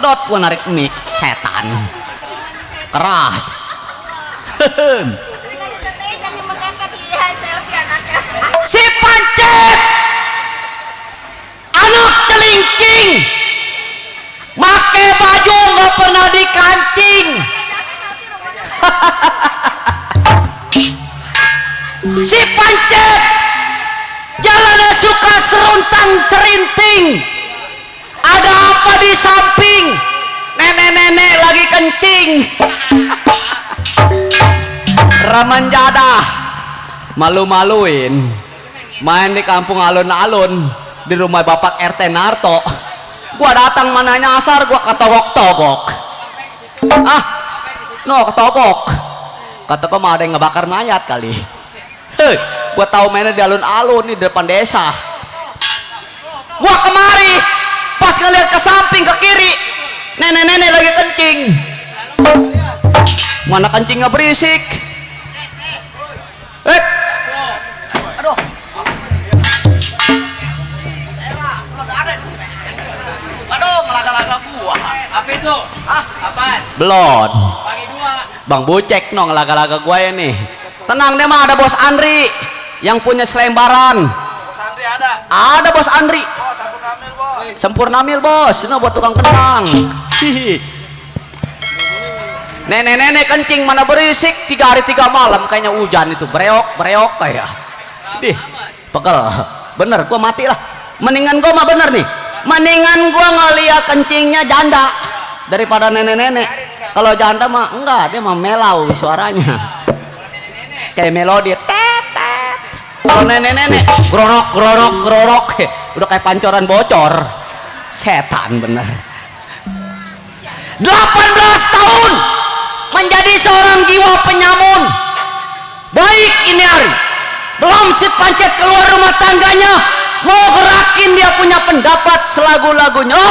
sedot gua narik mic setan keras. Si pancet anak telingking make baju nggak pernah dikancing. Si pancet jalannya suka seruntang serinting. Ada apa di samping? Nenek-nenek lagi kencing. Ramanjada malu-maluin main di kampung alun-alun di rumah bapak RT Narto. Gua datang mana nyasar, gua ketogok-togok. Ketogok. Kata gua mah ada yang ngebakar mayat kali. Gua tahu mainnya di alun-alun di depan desa. Gua kemari pas ngeliat ke samping ke kiri, nenek-nenek lagi kencing. Mana kencingnya berisik. Aduh. Aduh, ngelaga-laga gua. Apa itu? Apaan? Belon. Bagi dua. Bang Bucek no ngelaga-laga gua ya nih. Tenang deh mah, ada Bos Andri yang punya selembaran. Bos Andri ada? Ada Bos Andri. Oh, Sampurnamil bos. Sampurnamil bos, ini buat tukang kenang. Nenek-nenek kencing mana berisik 3 hari 3 malam kayaknya hujan itu bereok kayak. Pegel. Bener, gua mati lah. Mendingan gua mah bener nih. Mendingan gua ngeliat kencingnya janda daripada nenek-nenek. Kalau janda mah enggak, dia mah melau suaranya. Kayak melodi tetet. Kalau nenek-nenek grorok udah kayak pancoran bocor. Setan bener. 18 tahun menjadi seorang jiwa penyamun. Baik ini hari belum si pancet keluar rumah tangganya, mau gerakin dia punya pendapat selagu-lagunya.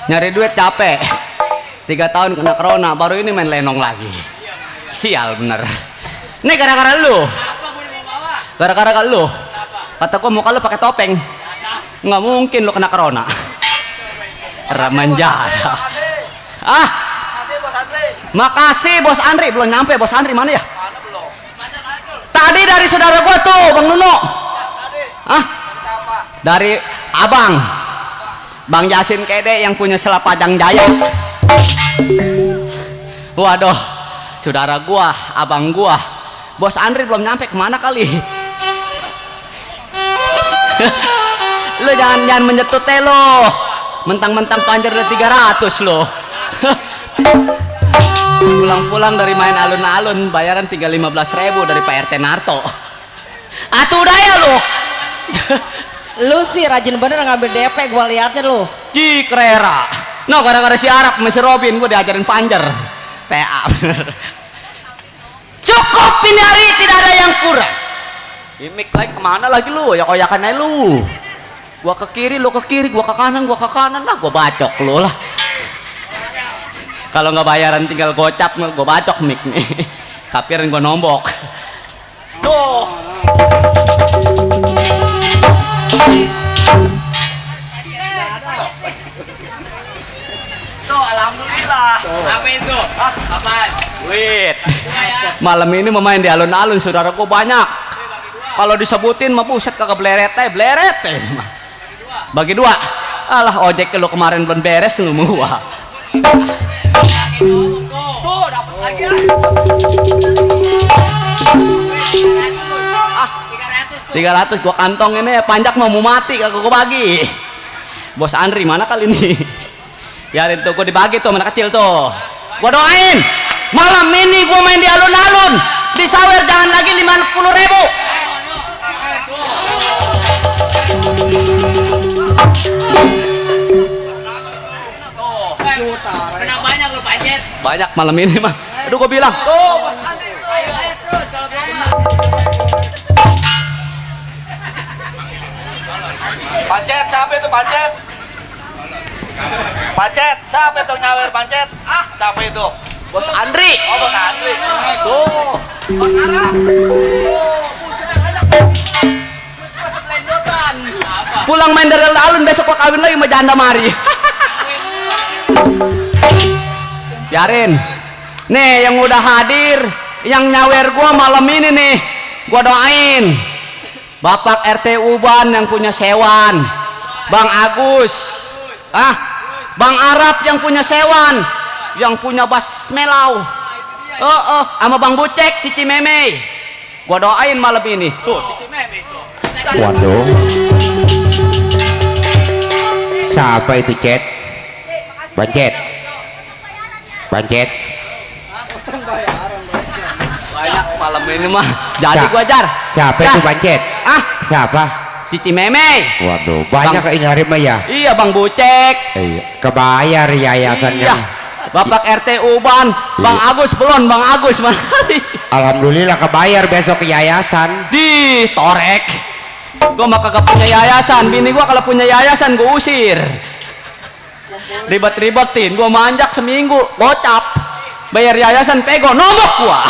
Nyari duit capek, 3 tahun kena corona, baru ini main lenong lagi. Sial bener. Ini gara-gara lu. Gara-gara lu. Kata gua muka lu pakai topeng. Nggak mungkin lu kena corona. Ramanjada. Makasih Bos Andri. Belum nyampe Bos Andri mana ya? Tadi dari saudara gua tuh, Bang Nuno. Dari abang. Bang Jasin Kede yang punya Selapajang Jaya. Waduh, saudara gua, abang gua. Bos Andri belum nyampe, kemana kali? Lu jangan menjetut lo. Mentang-mentang panjer udah 300 lo. pulang-pulang dari main alun-alun bayaran tinggal 15.000 dari Pak RT Narto. Atuh daya lo. Lu sih rajin bener ngambil DP, gua liatnya lu. Ji kerera. No gara-gara si Arab sama si Robin gua diajarin panjer. PA bener. Cukup ini hari, tidak ada yang kurang. Imik lagi kemana lagi lu? Ya koyakan aja lu. Gua ke kiri, lu ke kiri, gua ke kanan, nah gua bacok lu lah. Kalau nggak bayaran tinggal gocap, gua bacok mik nih. Kapirin gua nombok. Tuh. Tuh, alhamdulillah. Apa itu? Apaan? Duit. Malam ini memain di alun-alun, saudaraku banyak. Kalau disebutin mah buset kagak bleret. Bagi dua. Alah ojek lu kemarin belum beres lu gua. Tuh, dapat lagi ah. 300 gua kantong ini panjak mau mati kagak gua bagi. Bos Andri mana kali ini? Biarin tuh gua dibagi tuh anak kecil tuh. Gua doain malam ini gua main di alun-alun di sawer jangan lagi 50.000. Kena banyak lu pancet. Banyak malam ini mah. Aduh gua bilang tuh Bos Andri. Ayo terus kalau belum. Pancet, siapa itu pancet? Pancet, siapa itu nyawer pancet? Ah, siapa itu? Bos Andri. Oh, Bos Andri. Tuh. Pulang main dari alun besok gua kawin lagi sama janda mari. Biarin. Nih yang udah hadir, yang nyawer gua malam ini nih, gua doain. Bapak RT Uban yang punya sewan, Bang Agus, Bang Arab yang punya sewan, yang punya basmelau, sama Bang Bucek, Cici Meme, gua doain malam ini. Tuh, Cici Meme tuh. Waduh, siapa itu Cet? Pancet, Pancet. Banyak malam ini mah. Jadi gua jar. Siapa itu Pancet? Siapa? Cici Meme. Waduh, banyak Bang, ini hari mah ya. Iya Bang Bucek. Kebayar yayasannya. Iya. Bapak RT Uban, Bang Agus belum, Bang Agus mana kali? Alhamdulillah kebayar besok ke yayasan. Di torek. Gua mah kagak punya yayasan. Bini gua kalau punya yayasan gua usir. Ribet-ribetin, gua manjak seminggu, gocap. Bayar yayasan pego, nombok gua.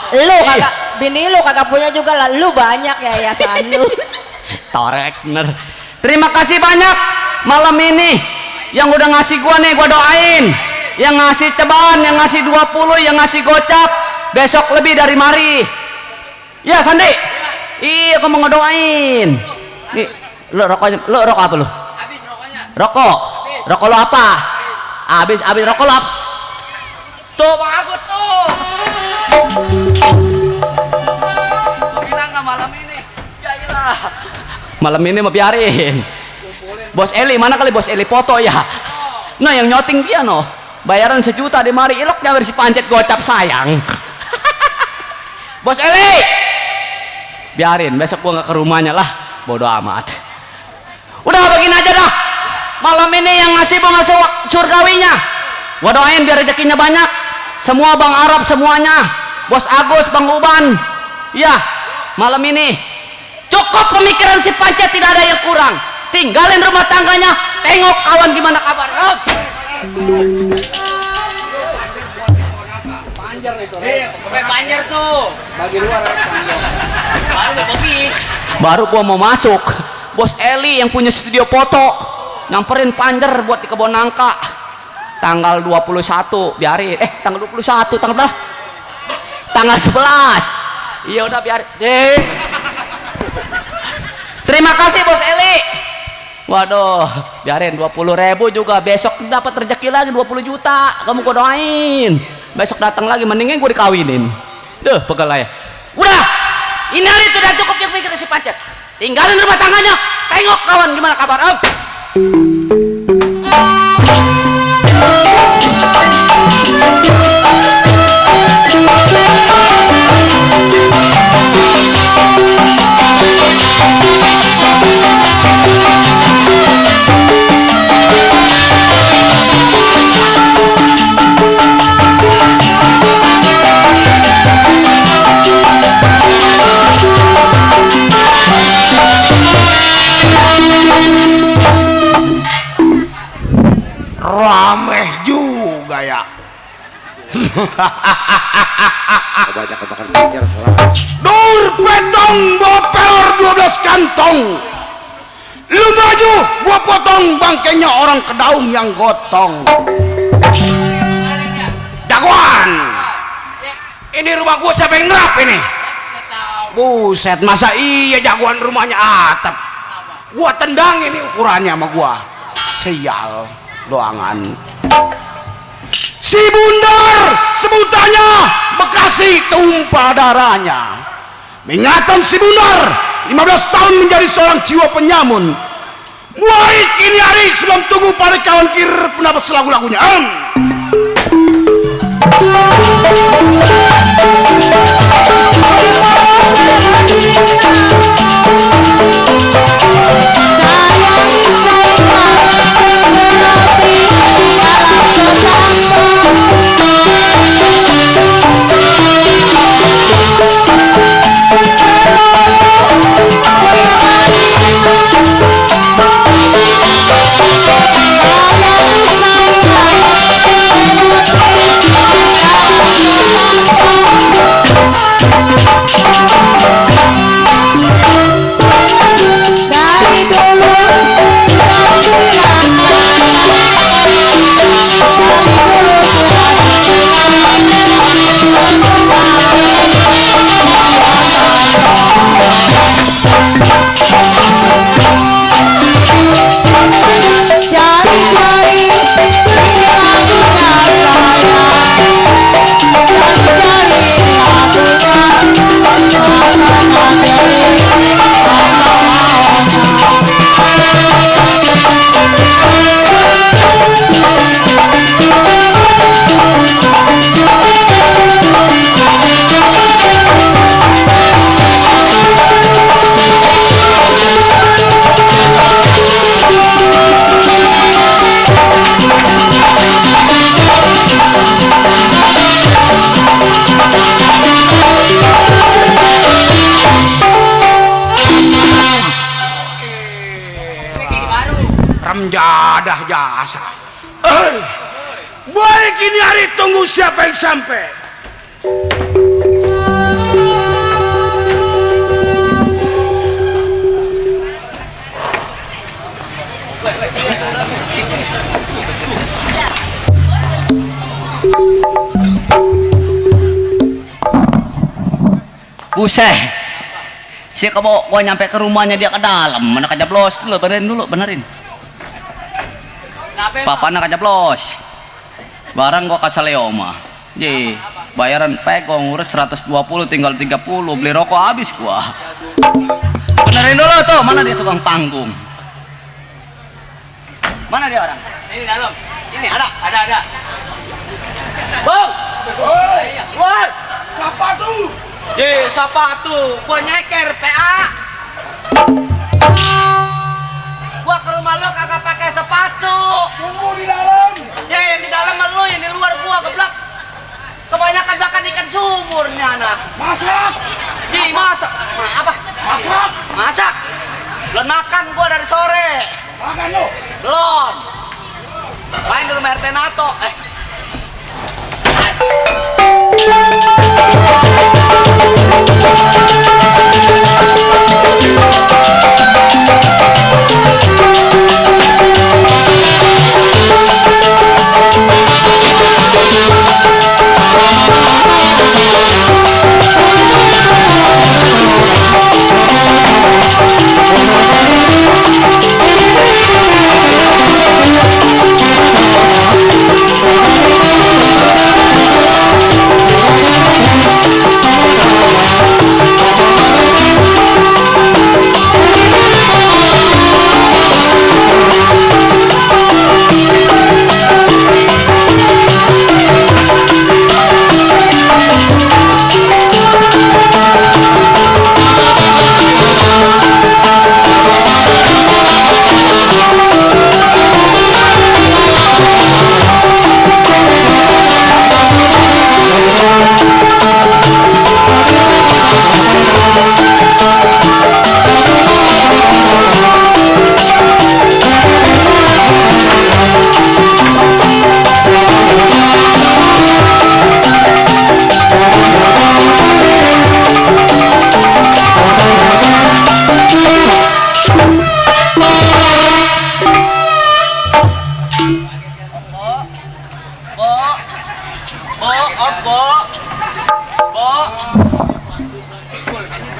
Lu kagak, bini lu kagak punya juga lah, lu banyak yayasan lu. Torek bener. Terima kasih banyak malam ini yang udah ngasih gua nih, gua doain. Yang ngasih ceban, yang ngasih 20, yang ngasih gocap, besok lebih dari mari. Ya Sandi. Iya, gua mau ngedoain. Nih, lu rokoknya, lu rokok apa lu? Habis rokoknya. Rokok. Rokok lu apa? Habis rokok lu apa? Tuh Bang Agus tuh. Gua bilang nggak malam ini. Ya iyalah. Malam ini mah biarin. Bos Eli mana kali Bos Eli foto ya? Nah yang nyoting dia no. Bayaran 1 juta di mari ilok nyawer si pancet gocap sayang. Bos Eli. Biarin besok gua nggak ke rumahnya lah. Bodoh amat. Udah begini aja dah. Malam ini yang ngasih bunga surgawinya. Gua doain biar rezekinya banyak. Semua Bang Arab semuanya. Bos Agus, Bang Uban. Ya, malam ini cukup pemikiran si pancet, tidak ada yang kurang. Tinggalin rumah tangganya, tengok kawan gimana kabar. Panjer itu. Pakai panjer tuh. Bagi luar panjer. Baru mau bagi. Baru gua mau masuk. Bos Eli yang punya studio foto nyamperin panjer buat di kebun nangka. Tanggal 21 biarin. Tanggal 21 tanggal berapa? Tanggal 11. Iya udah biarin. Terima kasih Bos Eli. Waduh, biarin 20.000 juga besok dapat rezeki lagi 20 juta. Kamu gua doain. Besok datang lagi mendingan gua dikawinin. Duh, pegal ya. Udah. Ini hari tidak cukup yang pikir si pancet. Tinggalin rumah tangganya. Tengok kawan gimana kabar. Kebanyakan makan banjar serah. Dur petong bawa pelor 12 kantong. Lu maju, gua potong bangkainya orang kedaung yang gotong. Jagoan. Ini rumah gua siapa yang ngerap ini? Buset, masa iya jagoan rumahnya atap. Gua tendang ini ukurannya sama gua. Sial, doangan. Si Bundar sebutannya Bekasi tumpah darahnya. Ingatan si Bundar 15 tahun menjadi seorang jiwa penyamun. Mulai kini hari sebelum tunggu pada kawan kiri pendapat selagu-lagunya. Jadah jasa. Baik ini hari tunggu siapa yang sampai. Buset. Si kebo gua nyampe ke rumahnya dia ke dalam, mana kejablos dulu, benerin. Papa nak kejablos. Barang gua kasaleo mah. Ji, bayaran pegong urus 120 tinggal 30, beli rokok habis gua. Benerin dulu tuh, mana dia tukang panggung? Mana dia orang? Ini dalam. Ini ada. Bang. Keluar. Siapa tuh? Siapa tuh? Gua nyeker PA. Gua ke rumah lo kagak pakai sepatu. Tunggu di dalam. Ya yang di dalam lo, yang di luar gua geblak. Kebanyakan makan ikan sumur nih anak. Masak. Masak. Apa? Masak. Belum makan gua dari sore. Makan lo. Belum. Main di rumah RT NATO.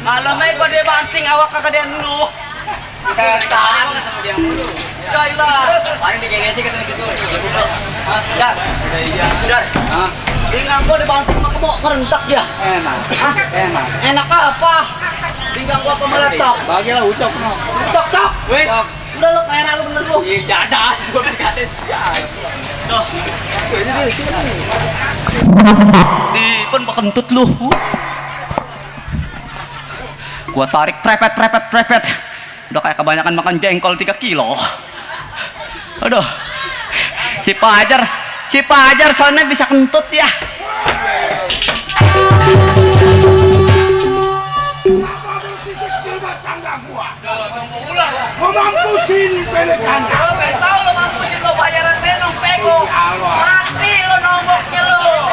Malamay ko di banting awak ka kadian lu. Tadi gua ketemu dia mulu. Gailah. Paling digengesi ketemu situ. Hah? Dar. Dar. Hah? Tinggal gua dibanting mah kemo kerentak ya. Enak. Enak. Enak apa? Tinggal gua pemeletak. Bagilah ucap no. Cok cok. Wait. Udah lu kayak lu bener lu. Iya, dadah. Gua berkata sial. Tuh. Ini dia sini. Di pun bakentut lu. Gua tarik prepet. Udah kayak kebanyakan makan jengkol 3 kilo. Aduh. Si Pajar soalnya bisa kentut ya. Gua mampusin pelekannya. Tahu lo mampusin lo bayaran lenong pego. Mati lo nomboknya lo.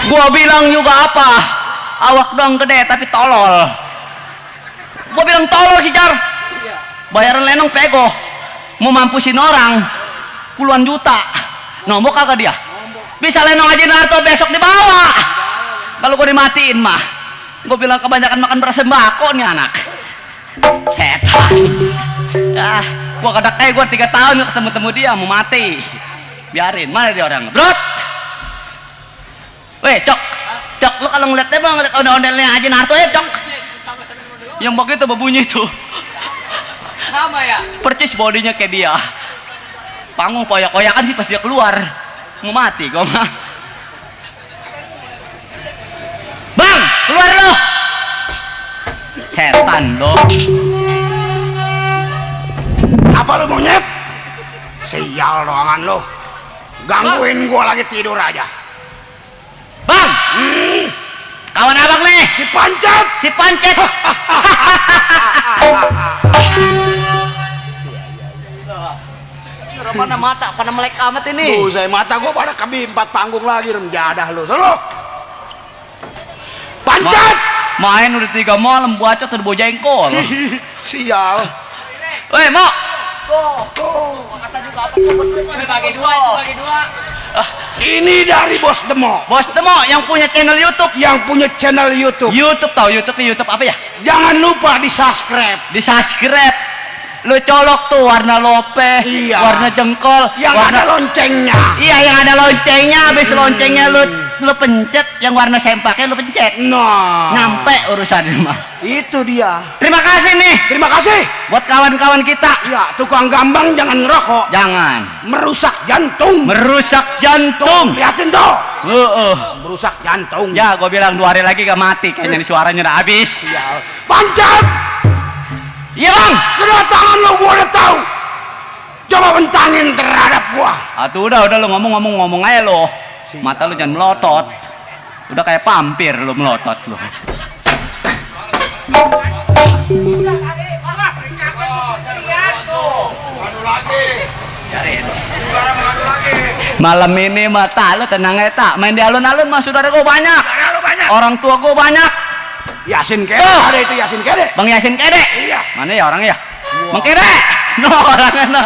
Gua bilang juga apa? Awak doang gede tapi tolol. Gua bilang tolol sih Jar. Bayaran lenong pego. Mau mampusin orang puluhan juta. Nombok kagak dia? Bisa lenong aja Narto besok dibawa. Kalau gua dimatiin mah. Gua bilang kebanyakan makan beras sembako nih anak. Setan. Ah, gua kadang kayak gua 3 tahun ketemu dia mau mati. Biarin, mana dia orang? Brot. Weh, Cok, lu kalau ngeliat dia ngeliat ondel-ondelnya Haji Narto ya, Cok. Yang begitu berbunyi itu. Sama ya? Percis bodinya kayak dia. Panggung koyak-koyakan sih pas dia keluar. Mau mati kok mah. Bang, keluar lo. Setan lo. Apa lu monyet? Sial doangan lu. Gangguin gua lagi tidur aja. Bang, kawan abang nih. Si Pancet. Mana mata, pada melek amat ini. Saya mata gua pada kami 4 panggung lagi remjadah lu. Sono. Pancet. Main udah 3 malam bacot udah bawa jengkol. Sial. Weh, Mo. Bagi dua. Ini dari Bos Demo. Bos Demo yang punya channel YouTube. Yang punya channel YouTube. YouTube tahu YouTube apa ya? Jangan lupa di-subscribe. Di subscribe. Lu colok tuh warna lope, Iya. warna jengkol, Yang warna ada loncengnya. Iya, yang ada loncengnya. Habis loncengnya lu pencet, yang warna sempaknya lu pencet. Nah, Nyampe urusannya mah. itu dia. Terima kasih nih Terima kasih. buat kawan-kawan kita. Ya, tukang gambang jangan ngerokok. Jangan Merusak jantung. merusak jantung. Lihatin tuh. Merusak jantung. Ya, gue bilang 2 hari lagi gak mati. Kayaknya nih suaranya udah habis. Sial. Pancet. Iya bang. Kedatangan lo gua udah tahu. Coba bentangin terhadap gua. Atuh udah lu ngomong aja lo. Mata lu jangan melotot. Udah kayak pampir lu melotot lu. Malam ini mata lu tenang ya tak. Main di alun-alun mah saudara gua banyak. Orang tua gua banyak. Yasin Kede. Oh. Ada itu Yasin Kede. Bang Yasin Kede. Iya. Mana ya orangnya ya? Bang Kede. No orangnya no.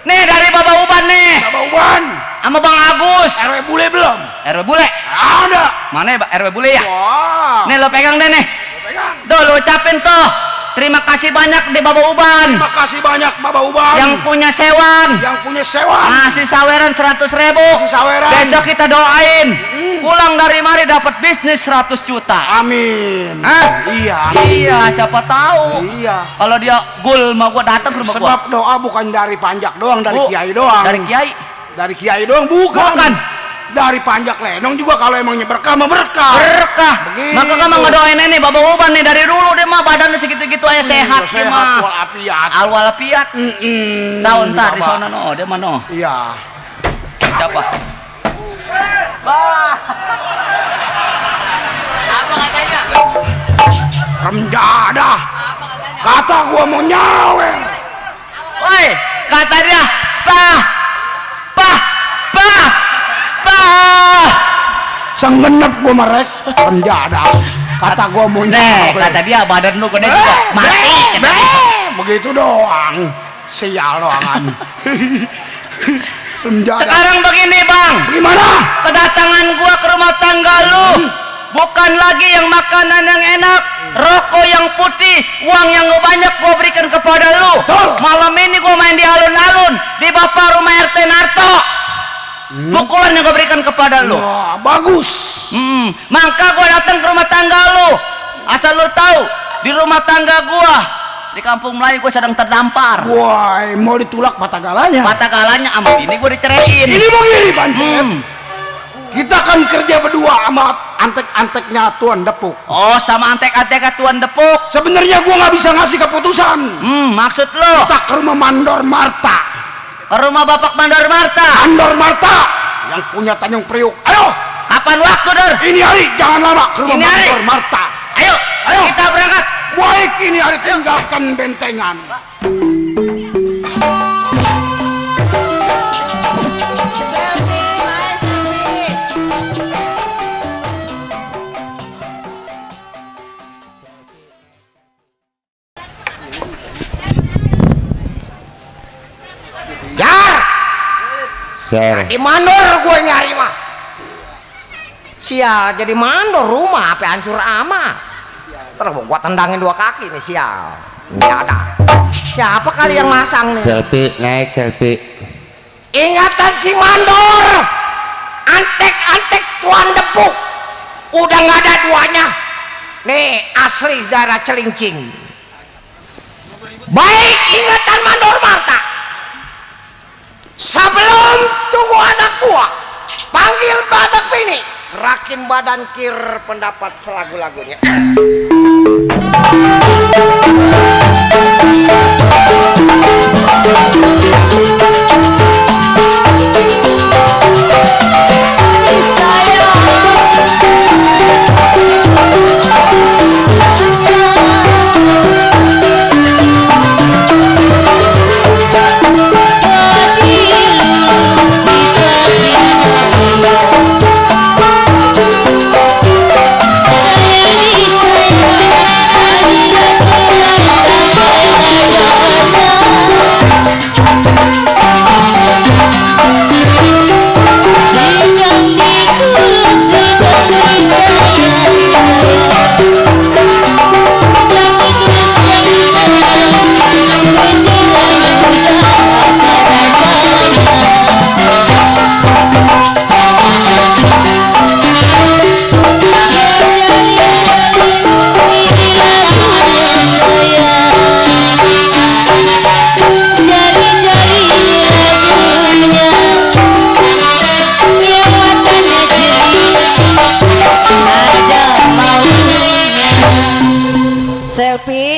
Nih dari Bapak Uban nih. Bapak Uban. Sama Bang Agus. RW bule belum? RW Bule. Ada. Mana ya RW Bule ya? Wah. Nih lo pegang deh nih. Pegang. Tuh lo ucapin tuh. Terima kasih banyak di Bapak Uban. Terima kasih banyak Bapak Uban. Yang punya sewan. Yang punya sewa. Ngasih saweran 100.000. Ngasih saweran. Besok kita doain. Pulang dari mari dapat bisnis 100 juta. Amin. Hah? Iya. Iya, siapa tahu. Iya. Kalau dia gul mau gua datang ke rumah gua. Sebab doa bukan dari panjak doang, dari Bu, kiai doang. Dari kiai. Dari kiai doang bukan. Bukan. Dari panjak lenong juga kalau emangnya berkah mah berkah. Berkah. Begitu. Maka kamu ngedoain ini Bapak Uban nih dari dulu dia mah badannya segitu-gitu aja sehat dia Sehat mah. walafiat. Walafiat. Tahu ntar di sana no, dia mana? Iya. Siapa? Apa katanya? Remjadah. Apa katanya? Kata gua mau nyawer. Woi, kata dia, pah. Senggenep gua merek remjadah. Kata gua mau Nih, nyawer. kata dia badan lu gede juga. Mati. gitu doang. Sial doangan. Sekarang begini bang, Gimana? kedatangan gua ke rumah tangga lu bukan lagi yang makanan yang enak, rokok yang putih, uang yang banyak gua berikan kepada lu. Betul. Malam ini gua main di alun-alun di bapak rumah RT Narto. Pukulan yang gua berikan kepada lu. Wah, bagus. Maka gua datang ke rumah tangga lu. Asal lu tahu, di rumah tangga gua di kampung Melayu gua sedang terdampar. Wah, mau ditulak mata galanya. Mata galanya sama ini gua diceraiin. Ini begini Pancet. Kita kan kerja berdua sama antek-anteknya Tuan Depuk. Oh, sama antek-antek Tuan Depuk. Sebenarnya gua nggak bisa ngasih keputusan. Maksud lo Kita ke rumah Mandor Marta. ke rumah Bapak Mandor Marta. Mandor Marta yang punya Tanjung Priuk. Ayo, Kapan waktu, Dor? ini hari jangan lama ke rumah Ini hari? Mandor Marta. Ayo, Ayo. kita berangkat. Baik, ini hari tinggalkan bentengan. Selfie, hai selfie. Jar. Di mandor gue nyari mah. Sial, jadi mandor rumah apa hancur amat. Terus gua tendangin 2 kaki nih sial. Nggak ada. Siapa kali yang masang nih? Selfie, naik selfie. Ingatan si mandor. Antek-antek Tuan Depuk. Udah nggak ada duanya. Nih asli darah celincing. Baik ingatan mandor Marta. Sebelum tunggu anak gua, panggil badak bini, gerakin badan kir pendapat selagu-lagunya.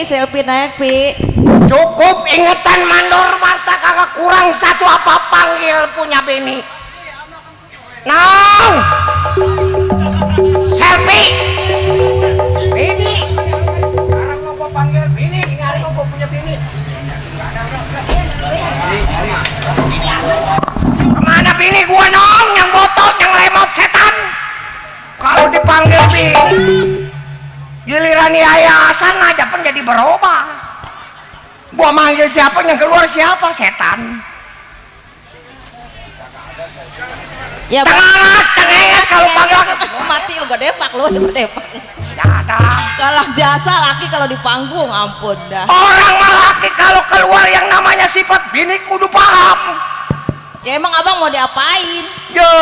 Selfie naik, Pi. Cukup ingatan mandor Marta kagak kurang satu apa panggil punya bini. Now, selfie. Bini. Sekarang mau gua panggil bini, hari mau gua punya bini. Kemana bini gua nong? Yang botot, yang lemot setan. Kalau dipanggil bini, giliran yayasan aja pun jadi berubah. Gua manggil siapa yang keluar siapa setan. Ya, Tengengas kalau panggil mati lu gak depak lu, gak depak. ya ada. Kalah jasa laki kalau di panggung, ampun dah. Orang mah laki kalau keluar yang namanya sifat bini kudu paham. Ya emang abang mau diapain? Jo.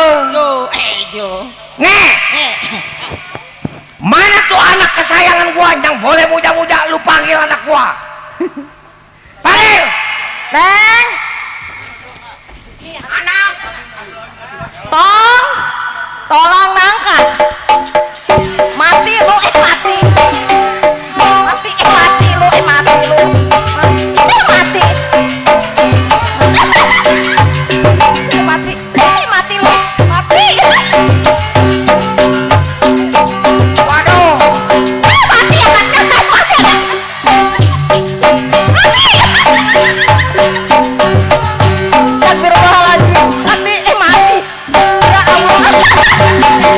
Jo. Nih, Eh, mana tuh anak kesayangan gua yang boleh muda-muda lu panggil anak gua? Panggil. Neng, Anak. tolong nangkat. Mati lu, mati. Mati lu, mati lu. Mati. Mati lu, mati. Waduh. Mati anaknya, mati anak. Astagfirullahaladzim. Mati. Ya Allah.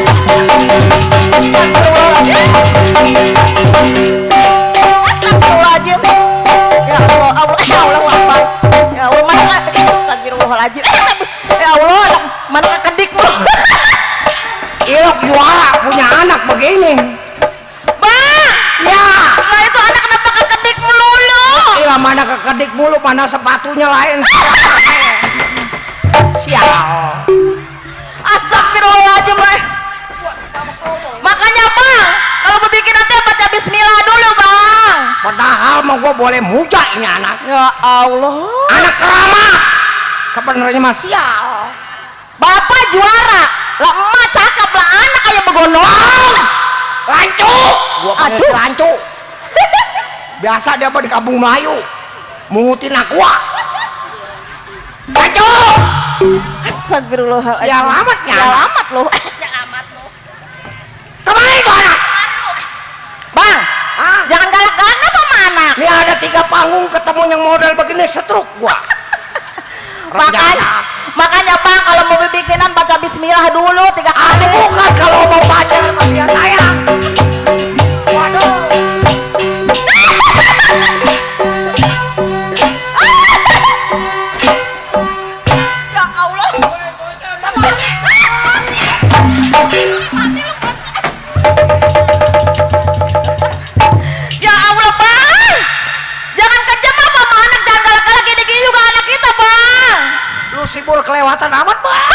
astagfirullahaladzim. Ya Allah, mana kedik mulu. Ilok juara punya anak begini. Bang, Ya, nah itu anak kenapa kekedik melulu? iya mana kekedik mulu, mana sepatunya lain. Sial. Astagfirullahaladzim. Makanya bang, kalau mau bikin nanti baca bismillah dulu bang. Padahal mau gue boleh muja ini anak. Ya Allah. Anak keramat. Sebenarnya mah sial. Bapak juara, lah emak cakep lah anak kayak begonong. Lancu. Gua panggil Aduh. si Lancu. Biasa dia mah di kampung Melayu. Mungutin aqua. Lancu. Astagfirullahaladzim. Sial amat ya. Sial amat lo. Sial amat lo. Kemana itu anak? Bang, Ah, jangan galak-galak apa sama anak. ini ada 3 panggung ketemu yang model begini setruk gua. Makanya bang kalau mau bikinan baca bismillah dulu 3 kali. Bukan kalau mau baca lihat saya. Waduh. Ya Allah. Ya Allah bang, jangan kejam apa sama anak, jangan galak-galak gini-gini juga anak kita bang. Lu sibur kelewatan amat, Bang.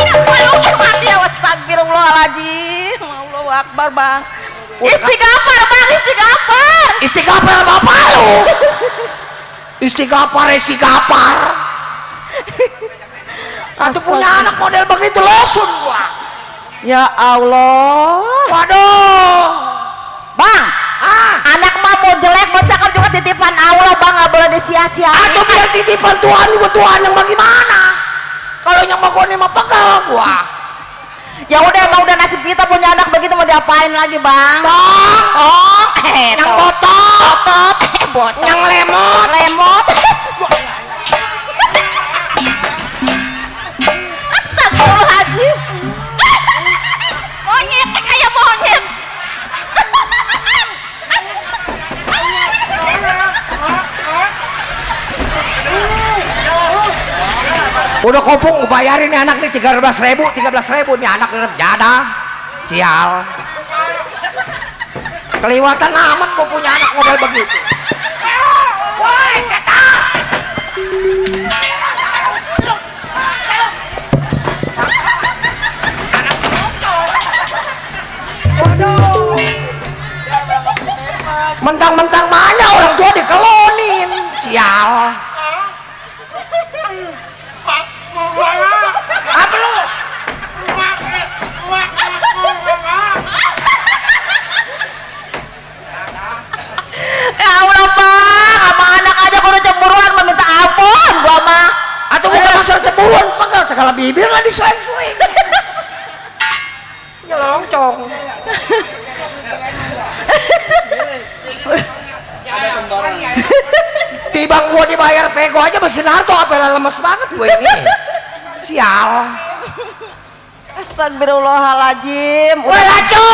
Aduh, mati ya, astagfirullahaladzim. Allahu Akbar bang. Istighfar bang, istighfar. Istighfar bapak lu. Istighfar. Atau punya anak model begitu losun gua. Ya Allah. Waduh. Bang, anak mah mau jelek mau cakep juga titipan Allah bang, nggak boleh disia-siain. Atau biar titipan Tuhan juga Tuhan yang bagaimana? Kalau yang mau mah pegal gua. Ya udah emang udah nasib kita punya anak begitu, mau diapain lagi bang? Tong. Oh, Yang botot. botot, botot, Yang lemot. lemot. Astagfirullahaladzim. Monyet kayak monyet. Udah kopung bayarin nih anak nih 13.000 nih anak nih jadah. Sial. Keliwatan amat gua punya anak model begitu. Woi, setan. Mentang-mentang mana orang tua dikelonin. Sial. Apa lu? Ya Allah bang, sama anak aja kudu cemburuan meminta ampun gua mah. Atau bukan masalah cemburuan, pegal segala bibir lah disueng-sueng. Nyelongcong. Tibang gua dibayar pego aja mesin harto apel lemes banget gue ini. Sial. Astagfirullahaladzim. Woi lacu.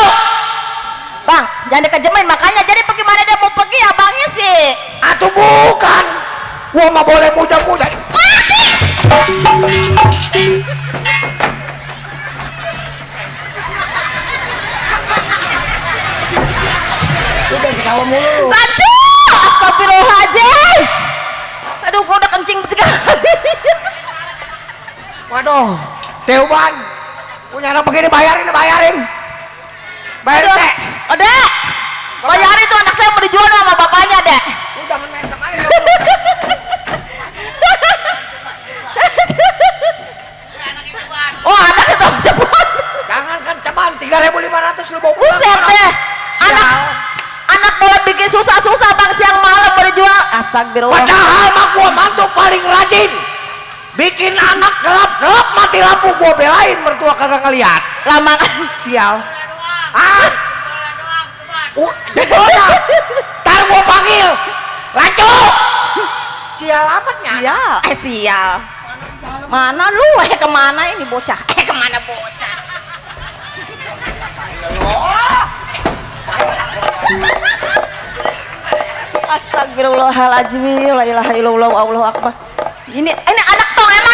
Bang, jangan dikejemin, makanya jadi bagaimana dia mau pergi abangnya sih. Atau bukan. Gua mah boleh muda-muda. Udah ketawa mulu. Lancu. Astagfirullahaladzim. Aduh, gua udah kencing 3 kali. Waduh, Teuban. Punya anak begini bayarin. Bayar teh. Dek, bayarin tuh anak saya mau dijual sama bapaknya, Dek. Lu jangan main sama aja. Oh, anak itu cepat. Jangan kan ceban 3.500 lu bawa pulang. Buset deh. Sial. Anak boleh bikin susah-susah bang, siang malam mau dijual. Astagfirullah. Padahal mah gua mantu paling rajin. Bikin anak gelap-gelap mati lampu gua belain mertua kagak ngeliat. Lama. Sial. Ah. Jebola. Ntar gua panggil. Lancu. Sial amatnya. Sial. Sial. Mana lu? Kemana ini bocah? Kemana bocah? Astagfirullahaladzim. La ilaha illallah. Allahu akbar. Ini anak tong emang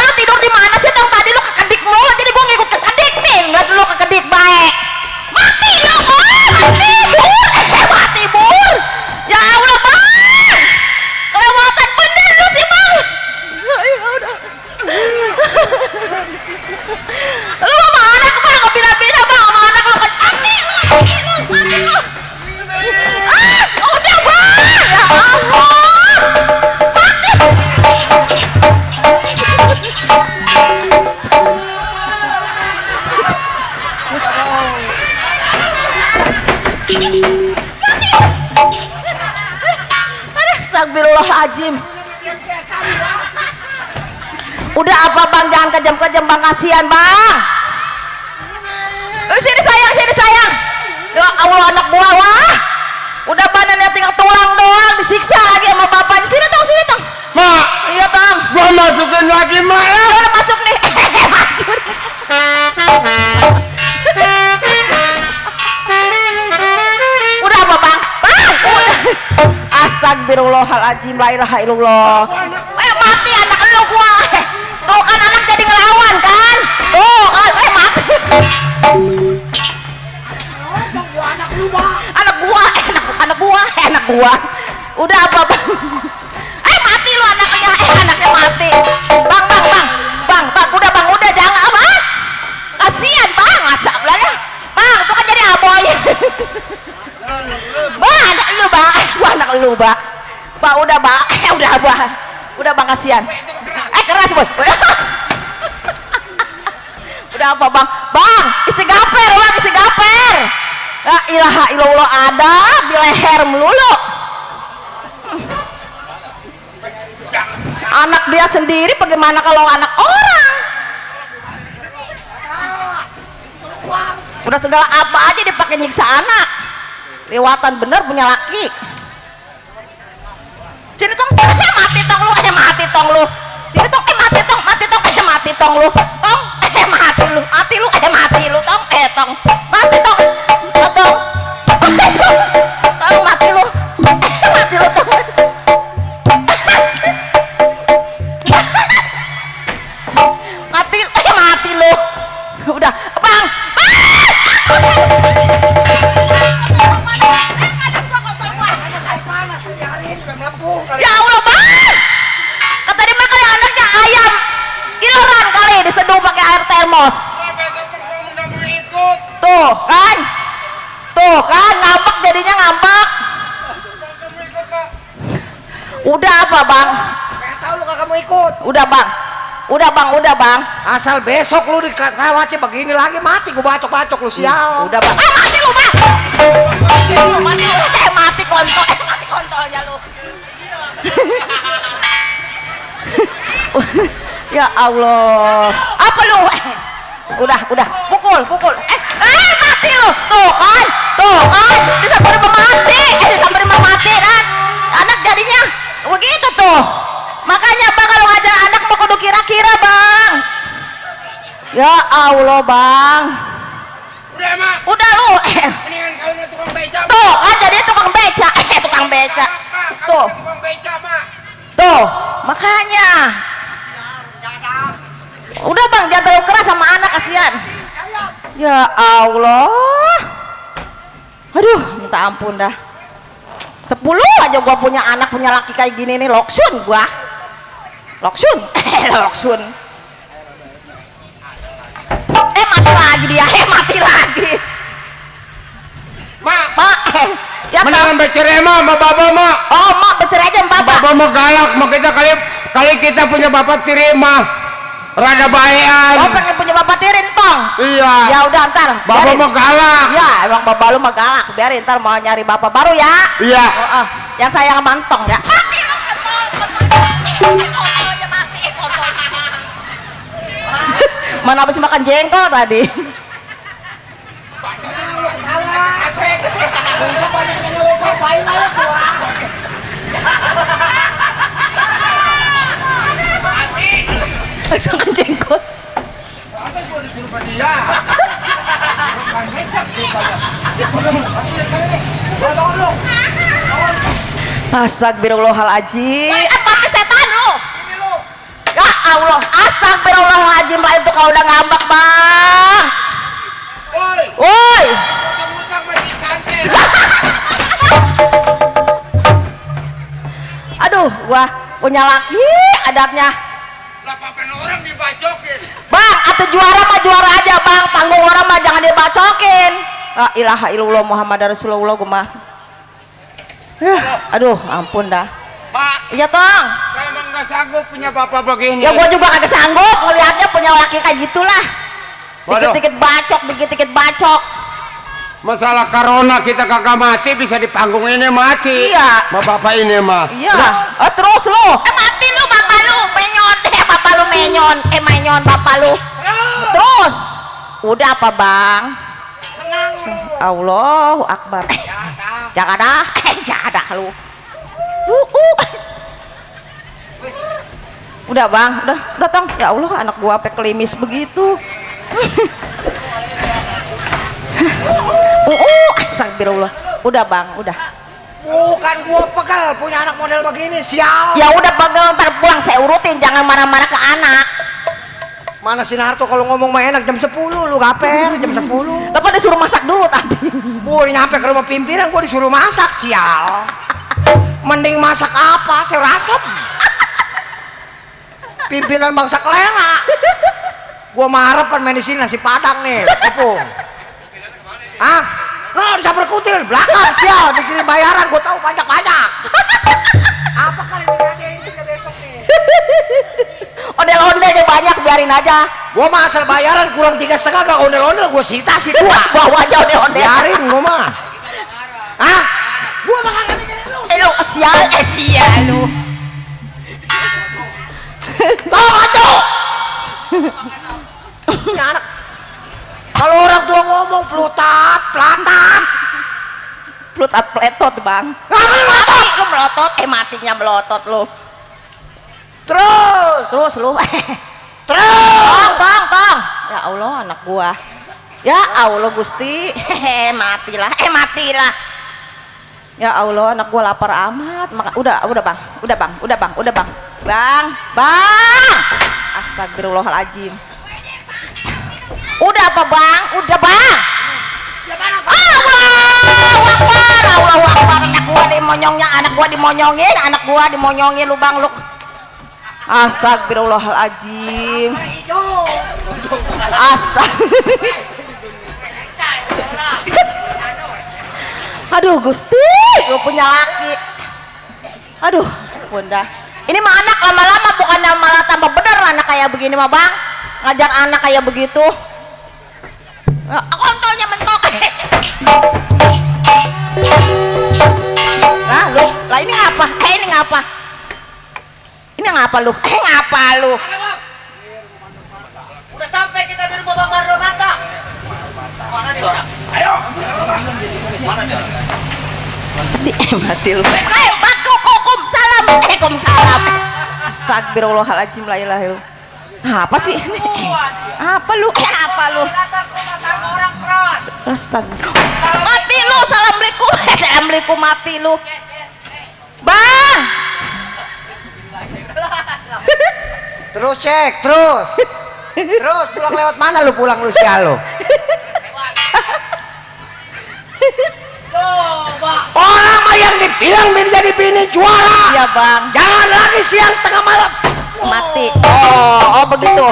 di mana sih dong tadi lu kekedik mulu jadi gua ngikut kekedik nih. Enggak dulu kekedik baik. Mati lu, mati bur. Mati bur. Ya Allah, Bang. Kelewatan bener lu sih, Bang. Ya udah. Lu sama anak Bang, kebina-bina Bang, sama anak lu mati lu. Udah Bang. Ya Allah. Mati. Astagfirullahaladzim. Udah apa Bang, jangan kejam-kejam Bang, kasihan Bang. Sini sayang. Ya Allah, anak buah wah. Udah banannya tinggal tulang doang, disiksa lagi sama bapaknya. Sini tong. Mak, Iya tong. gua masukin lagi mak ya. Udah masuk nih. Masuk. Udah apa Bang? Udah. Astagfirullahaladzim, la ilaha illallah. Mati anak lu gua. Tuh kan anak jadi ngelawan kan? Tuh kan, mati. Anak gua. Udah apa Bang? Mati lu anaknya, anaknya mati. Bang, udah jangan apa? Kasihan Bang, masa belanya. Bang, itu kan jadi aboy. Bang, anak lu, Bang. Bang, udah Bang. Udah Bang, kasihan. Keras, Boy. Udah apa Bang? Bang, istighfar. La ilaha illallah, ada di leher melulu. Anak dia sendiri bagaimana kalau anak orang? Udah segala apa aja dipakai nyiksa anak. Lewatan bener punya laki. Sini tong, mati tong lu. Sini tong, mati tong lu. Tong, mati lu tong, tong. Mati tong. Tong, mati lu tong. Mati lu. Udah, Bang. Ya Allah Bang, kata dia makan yang anaknya ayam ileran kali diseduh pakai air termos. Tuh kan ngambek jadinya ngambek. Udah apa Bang? Tahu lu kagak mau ikut. Udah Bang. Asal besok lu dikawatnya begini lagi mati gua bacok lu sial. Udah Bang. Mati lu Bang. Mati kontolnya lu. Ya Allah. Apa lu? Udah. Pukul. Mati lu. Tuh kan. Disamperin mati kan. Anak jadinya begitu tuh. Makanya Bang kalau ngajar anak mau kudu kira-kira Bang. Ya Allah Bang. Udah lu. Tuh kan jadi tukang beca. Tuh. Makanya. Udah Bang, jangan terlalu keras sama anak, kasihan. Ya Allah. Aduh, minta ampun dah. 10 aja gua punya anak, punya laki kayak gini nih, loksun gua. Loksun. Mati lagi. Mak. Ya Mendingan bercerai mah sama bapak mah. Oh, Mak bercerai aja sama bapak. Bapak mah galak, mah kita kali kita punya bapak tiri mah rada baean. Oh, pengen punya bapak tiri tong. Iya. Ya udah ntar. Bapak mah galak. Ya, emang bapak lu mah galak. Biarin ntar mau nyari bapak baru ya. Iya. Yang sayang mantong ya. Mati lu kontol. Mana habis makan jengkol tadi. Langsung makan jengkol. Astagfirullahaladzim. Mati setan lu. Ya Allah, astagfirullahaladzim, lah itu kau udah ngambek bang. Woi, Woi, utang-utang masih cantik. aduh, gua punya laki adatnya. Lah papen orang dibacokin. Bang, atau juara mah juara aja bang, panggung orang mah jangan dibacokin. La ilaha illallah Muhammad Rasulullah gua mah. Aduh, ampun dah. Pak, Iya tong. saya emang nggak sanggup punya bapak begini. Ya gua juga kagak sanggup ngelihatnya punya laki kayak gitulah. Waduh. Dikit-dikit bacok, dikit-dikit bacok. Masalah corona kita kagak mati, bisa di panggung ini mati. Iya. Ma bapak ini mah. Iya. Terus lu. Mati lu bapak lu, menyon. Bapak lu menyon. Menyon bapak lu. Terus. Udah apa bang? Allahu Akbar. Jaga dah lu. Udah bang, udah tong. Ya Allah, anak gua sampai kelimis begitu. Astagfirullah. Udah bang, udah. Bukan gua pegal punya anak model begini, sial. Ya udah pegel, ntar pulang saya urutin, jangan marah-marah ke anak. Mana si Narto kalau ngomong mah enak jam 10 lu gaper jam 10. Lepas disuruh masak dulu tadi. Gua nyampe ke rumah pimpinan gua disuruh masak, sial. Mending masak apa? Saya rasep. Pimpinan bangsa kelera. Gua mah harapan main di sini nasi padang nih, tepung. Hah? No, bisa berkutil belakang sial, dikirim bayaran gua tahu banyak-banyak. Apa kali digadain kita besok nih? Ondel-ondel deh banyak, biarin aja. Gua mah asal bayaran kurang 3,5 gak ondel-ondel gua sita si tua. Bawa aja ondel-ondel. Biarin gua mah. Hah? Gua mah kagak mikirin lu. Lu sial lu. Tolong aco. Ini anak. Kalau orang tua ngomong pelutat, pelantat. Plutat pletot bang. Apa lu mati? Lu melotot, matinya melotot lu. Terus. Lu. Terus. Tong. Ya Allah anak gua. Ya Allah Gusti. Matilah. Ya Allah anak gua lapar amat. Udah bang. Bang. Astagfirullahaladzim. Udah apa bang? Udah bang. Allahu Akbar. Anak gua dimonyongin lu bang lu. Astagfirullahaladzim. Aduh Gusti, gue punya laki. Aduh, bunda. Ini mah anak lama-lama bukan malah tambah bener anak kayak begini mah bang. Ngajar anak kayak begitu. Kontolnya mentok. Nah lu, lah ini ngapa? Ini ngapa? Ini ngapa lu? Ngapa lu? Udah sampai kita di rumah Bapak Ronata. Mana dia orang? Ayo. Mana dia orang? Mati lu. Kum salam. Kum salam. Astagfirullahaladzim la ilaha illallah. Apa sih? Apa lu? Apa lu? Orang keras. Astagfirullah. Mati lu. Assalamualaikum. Assalamualaikum mati lu. Bang. Terus cek, terus. Terus pulang lewat mana lu pulang lu sial lu? Coba. Orang mah yang dibilang jadi bini juara. Iya bang. Jangan lagi siang tengah malam. Mati. Oh begitu.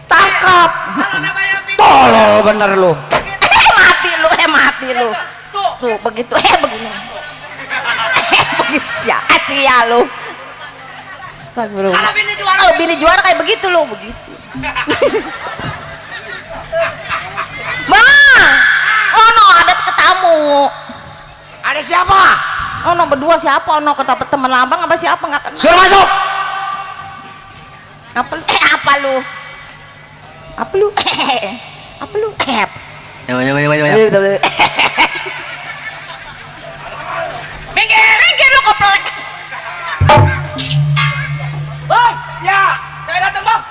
Tangkap. Tolol bener lu. Mati lu. Tuh begitu. Begini. Begitu ya lu. Astagfirullah. Kalau bini juara kayak begitu lo begitu. Bang, ono adat ke tamu. Ada siapa? Ono berdua siapa? Ono ke teman abang apa siapa nggak kenal? Suruh masuk. Apa lu? Apa lu? Apa lu? Apa lu? Minggir lu koplek. Bang, ya, saya datang bang.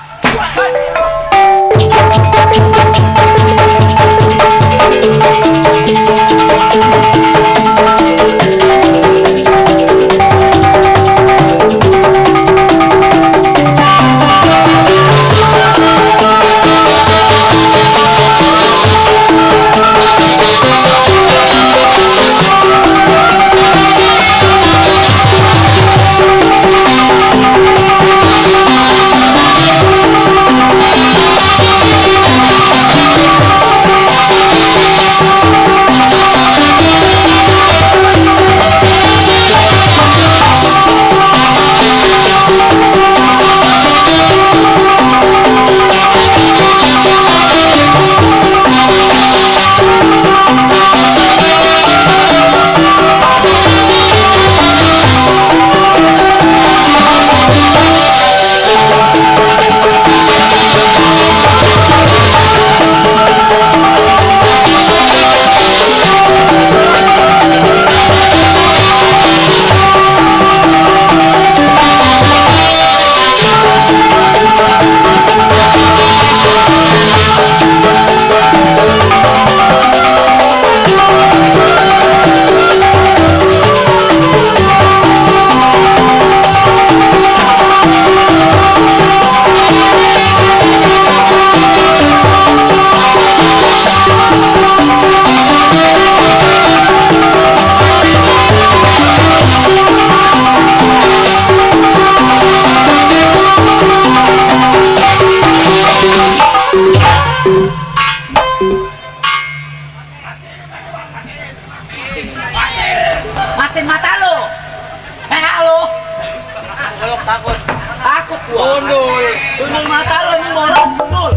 takut. Takut gua. Sundul. Sundul mata lo ini bola sundul.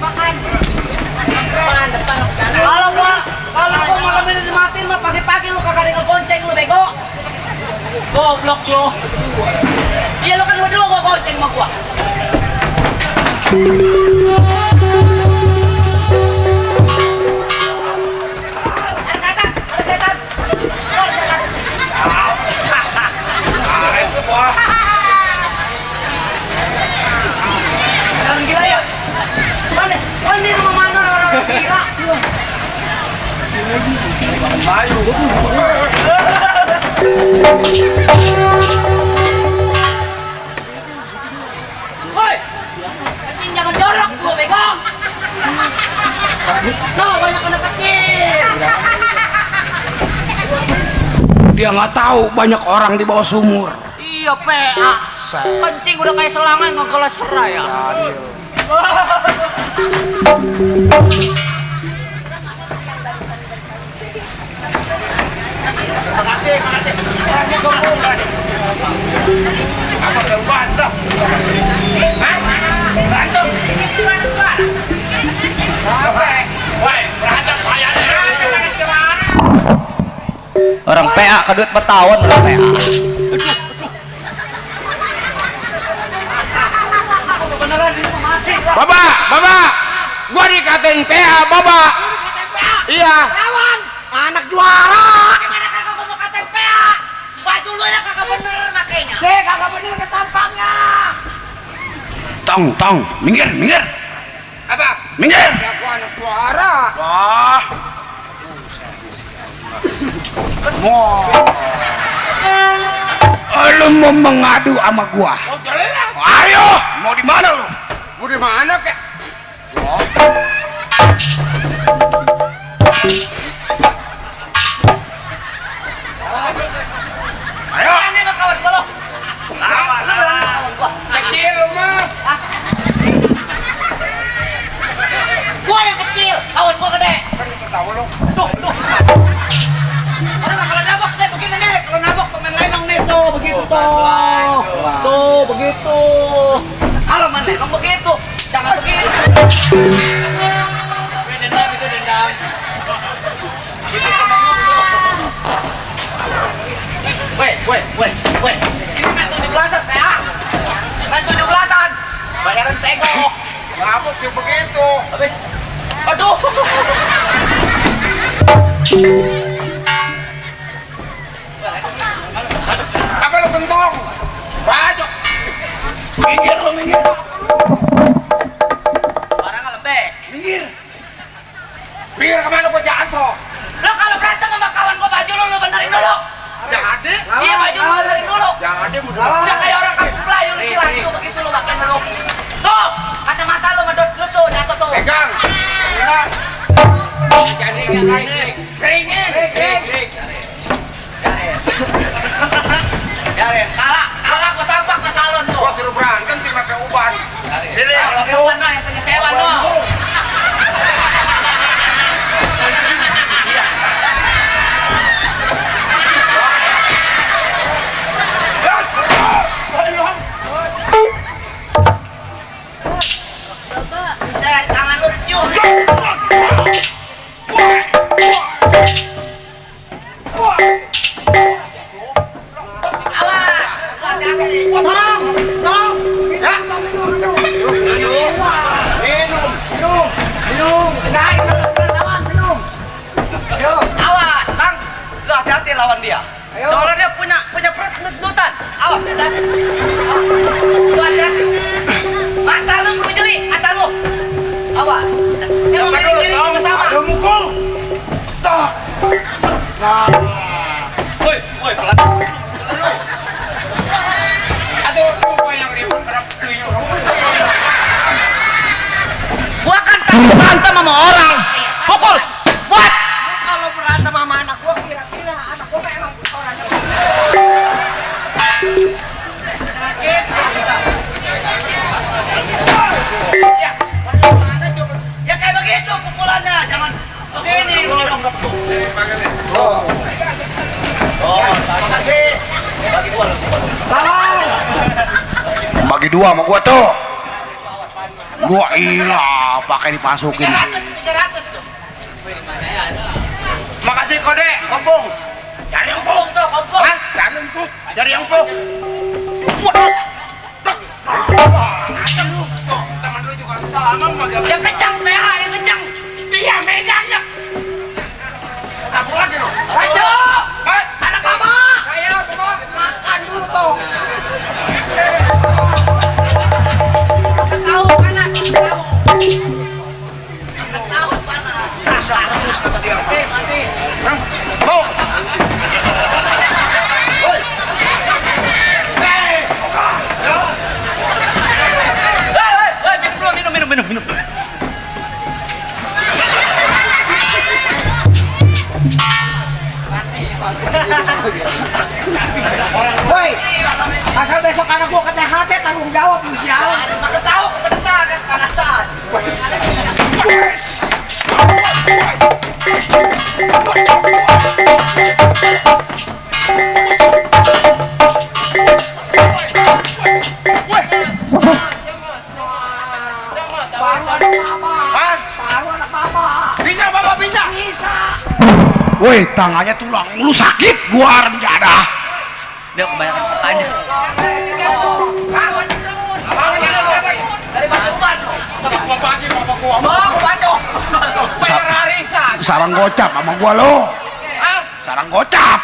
Makan. Kalau gua malam ini dimatiin mah pagi-pagi lu kagak ada ngegonceng lu bego. Goblok lu. Iya lu kan berdua gua gonceng sama gua. Ada setan. Orang gila ya. Mana? Oh ini rumah mana orang gila? Woi, anjing jangan jorok lu bego. No, banyak anak kecil. Dia nggak tahu banyak orang di bawah sumur. Iya PA. Kencing udah kayak selangan ngegelas serai ya. Orang PA kedut bertahun orang PA. Bapak, gua dikatain PA, Bapak. Iya. Lawan anak juara. Gimana kagak mau katain PA? Baju lu ya kagak bener makanya. Deh kagak bener ketampangnya. Tong, minggir. Apa? Minggir. Aku anak juara. Wah. Lu mau mengadu sama gua? Oh jelas. Ayo, mau di mana lu? Gua di mana kek? Ayo. Ini mah kawan gua lo. Kecil lu mah. Gua yang kecil, kawan gua gede. Kan kita tahu lu. Tuh. Kalau nabok deh begini nih, kalau nabok pemain lenong nih tuh, begitu tuh. Tuh, begitu. Kalau main lenong begitu, jangan begitu. Itu dendam. Weh. Ini main 17-an, ya. Main 17-an. Bayaran pego. Ngabuk yang begitu. Habis. Aduh. Apa lu gentong? Bajok. Minggir. Barang lembek. Minggir kemana gua jatuh? Lo kalau berantem sama kawan gua baju lo benerin dulu. Jadi? Iya baju lo benerin dulu. Jadi Udah kayak orang kampung Melayu lu silat tuh begitu lo makan dulu. Tuh, kacamata lo ngedot dulu tuh, jatuh tuh. pegang. Lihat. Jadi keringin. Jarin, kalah gua sampak ke salon tuh. Gua suruh berantem sih pakai uban. Jadi Kalau bukan lo yang penyesewan lo. Bisa tangan lo dicium. Awas, hati-hati. Awas, Bang. Lu hati-hati lawan dia. Soalnya dia punya perut nut-nutan. Awas, hati-hati. Lu hati-hati. Mata lu perlu jeli, mata lu. Awas. Jangan main jeli sama-sama. Mukul. Tok. Woi, pelan. aduh, gua yang ribut kerap keliru. Gua kan takut berantem sama orang. Pukul. Buat. Kalau berantem sama anak gua kira-kira anak gua emang orangnya. Ya kayak begitu pukulannya, jangan begini. Oh, terima kasih. Bagi dua sama gua tuh. Gua ilah pakai dimasukin. 300 tuh. Makasih kode, kompong. Cari empuk tuh, kompong. Hah? Cari empuk. Cari empuk. Waduh. Ada lu. Tuh, teman lu juga sama magang. Yang kencang, PH yang kencang. Dia megangnya. Kabur lagi lu. Ayo. Anak mama. Ayo, Bogor. Makan dulu tuh. Tahu panas, tahu. Tahu panas. Rasa terus kata dia. Mati. Mau. Minum. Woi, asal besok anak gua ke THT tanggung jawab lu sial. Maka tahu kepedesan, kepanasan. Baru anak mama. Bisa, Bapak, bisa. Bisa. Woi, tangannya tulang lu sakit gua rencana. Dia kebanyakan makanya. Dari Batuban. Gua pagi bapak gua. Oh, Batu. Bayar arisan. Sarang gocap sama gua lo. Sarang gocap.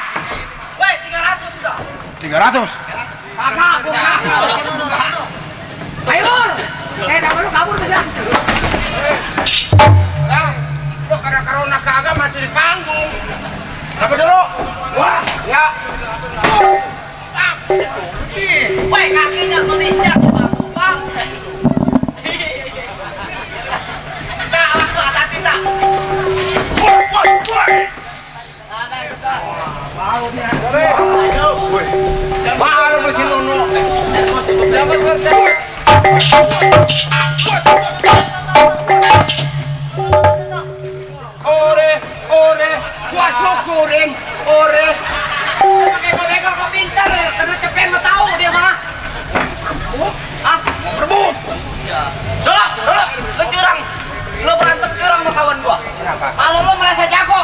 Woi, 300 sudah. 300. Kakak, gua kakak. Ayo, Bur. Nama lu kabur bisa. Lu karena corona kagak mati di panggung. Sabar dulu. Wah, ya. Stop. Woi, kakinya menginjak Batuban. Tak, awas tuh, hati-hati tak. Woi. Baru mesin Uno. Ore, gua syukurin, ore. Bego-bego kok pintar, karena cepen mah tahu dia mah. Berebut. Dulu, lu curang. Lu berantem curang sama kawan gua. Kalau lu merasa jago,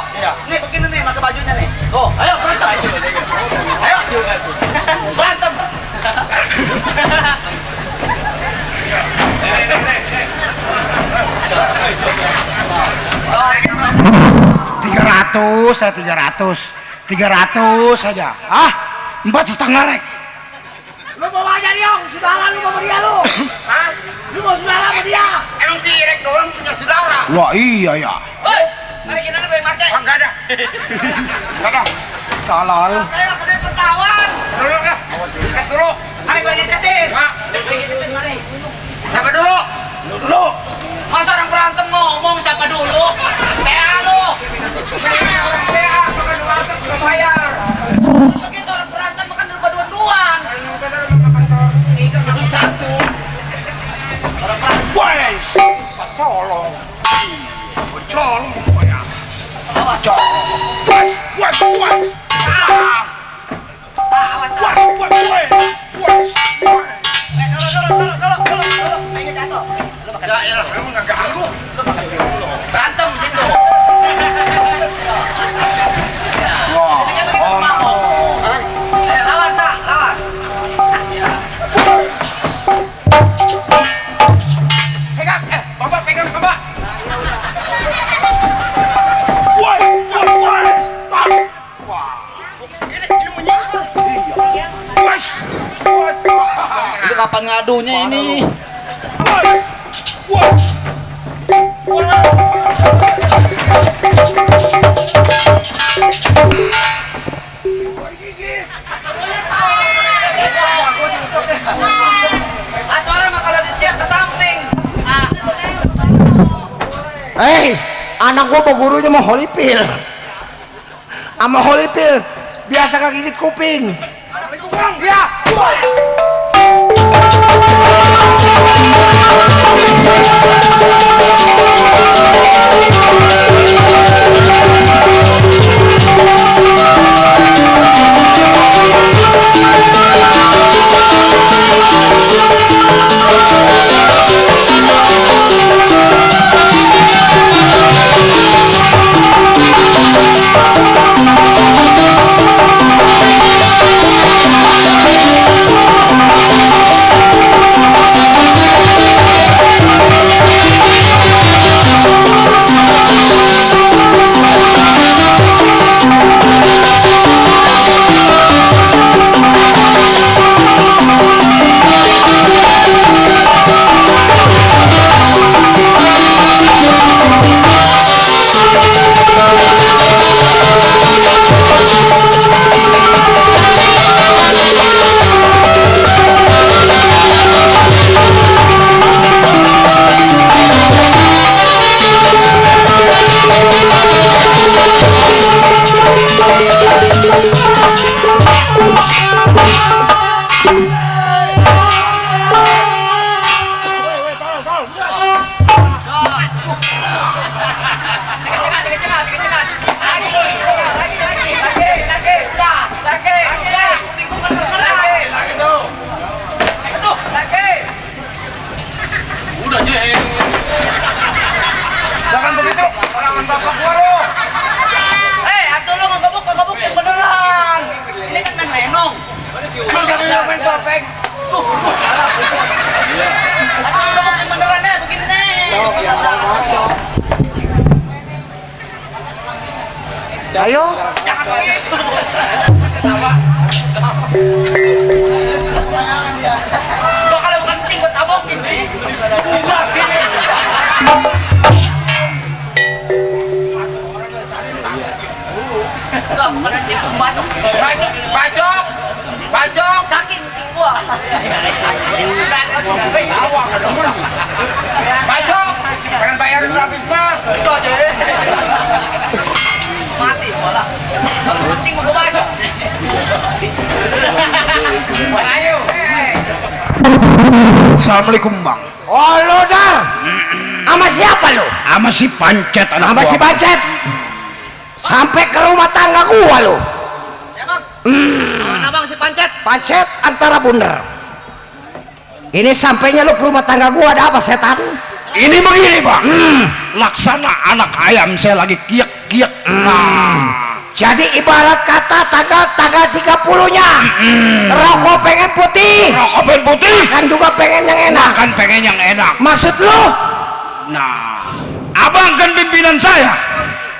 nih begini nih, pakai bajunya nih. Oh, ayo berantem. Ayo, berantem. 300, saya 300 saja. Ah, 4,5 rek. Lu bawa aja dia, saudara lu sama dia lu. Hah? Lu mau saudara sama dia? Emang si Rek doang punya saudara? Wah iya ya. Hei, mari kita nih pakai. Oh, enggak ada. Enggak ada. Talal. Ayo, kena pertawan. Dulu dah. Ikat dulu. Mari gue nyeketin. Pak. Nyeketin, mari. Siapa dulu? Dulu. Masa orang berantem ngomong siapa dulu? PA lu. PA, makan warteg belum bayar. Begitu orang berantem makan berdua-duaan. Satu. Wes. Colong. Colong bayar. Colong. Wes. Awas, Wes. Dulu. Ayo jatuh. Ya elah, emang enggak ganggu. Berantem situ. Wah. Ayo lawan tak, lawan. Pegang, Bapak pegang, Bapak. Ini menyingkur. Ini kapan ngadunya ini? Atau orang mah kalau disiap ke samping. Hei, anak gua mau gurunya mau holy pill. Sama holy pill biasa kegigit kuping. Ya. Pajok. Saking ting gua. Pajok. Pengen bayarin habis mah. Itu aja. Mati bola. Kalau penting mau gua bajok. Ayo. Assalamualaikum bang. Oh lu Dar, sama siapa lu? Sama si Pancet anak Sama gua. si Pancet. Sampai ke rumah tangga gua lu. Mana bang si Pancet? Pancet antara bunder. Ini sampainya lu ke rumah tangga gua ada apa setan? Ini begini bang. Laksana anak ayam saya lagi kiek. Nah. Jadi ibarat kata tanggal 30-nya rokok pengen putih, Rokok pengen putih. kan juga pengen yang enak. Makan pengen yang enak. Maksud lu? Nah, abang kan pimpinan saya.